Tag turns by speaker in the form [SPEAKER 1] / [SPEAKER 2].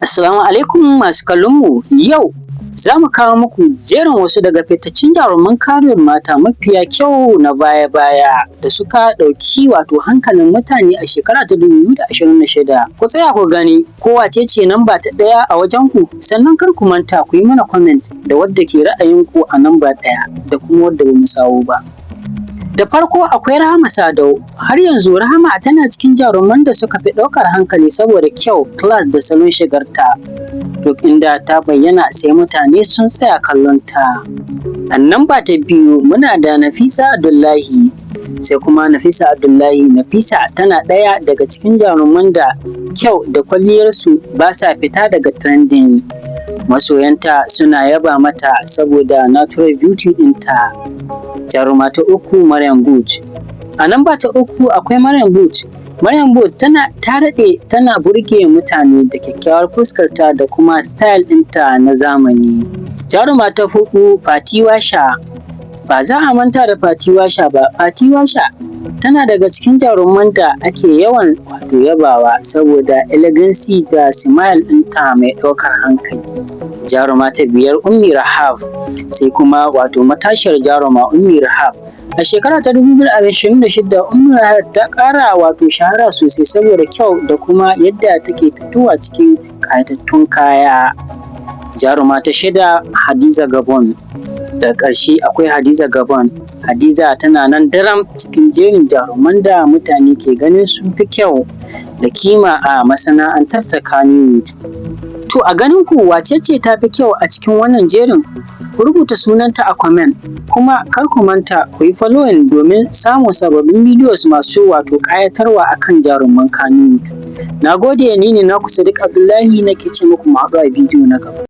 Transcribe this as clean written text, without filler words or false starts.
[SPEAKER 1] Assalamu alaikum masu kallon mu, yau za mu kawo muku jerin wasu daga fitattun jaruman Kannywood mata mafiya kyau na baya-baya da suka ɗauki wato hankalin mutane a shekara ta 2026. Ku tsaya ku gani ko wace ce namba ta ɗaya a wajen ku, sannan kar ku manta ku yi mana comment da wadda ke ra'ayinku a namba ɗaya da kuma wadda ba mu sawo ba. Da farko akwai Rahama Sadau, har yanzu Rahama tana cikin jaruman da suka fi ɗaukar hankali saboda kyau, class da salon shigarta. Duk inda ta bayyana sai mutane sun tsaya kallon ta. A namba ta biyu muna da Nafisa Abdullahi, sai kuma Nafisa Abdullahi. Nafisa tana ɗaya daga cikin jaruman da kyau da kwalliyarsu ba sa fita daga trending. Masoyanta suna yaba mata saboda natural beauty ɗinta. Jaruma ta uku, Maryam Booth. A namba ta uku akwai Maryam Booth. Maryam Booth tana ta daɗe tana burge mutane da kyakkyawar fuskarta da kuma style ɗinta na zamani. Jaruma ta huɗu, Fati Washa. Ba za a manta da Fati Washa ba. Fati Washa tana daga cikin jaruman da ake yawan wato yabawa saboda elegancy da smile ɗinta mai ɗaukar hankali. Jaruma ta biyar, Ummi Rahab, sai kuma wato matashiyar jaruma Ummi Rahab. A shekara ta 2026, Ummi Rahab ta ƙara wato shahara sosai saboda kyau da kuma yadda take fitowa cikin ƙayatattun kaya. Jaruma ta shida, Hadiza Gabon. Daga ƙarshe akwai Hadiza Gabon. Hadiza tana nan daram cikin jerin jaruman da mutane ke ganin sun fi kyau da kima a masana'antar ta Kannywood. To, a ganin ku wace ce ta fi kyau a cikin wannan jerin? Ku rubuta sunanta a comment, kuma kar ku manta ku yi following domin samun sababbin videos masu wato ƙayatarwa akan jaruman Kannywood. Na gode, ni ne naku Sadiq Abdullahi, nake ce muku mu haɗu a bidiyo na gaba.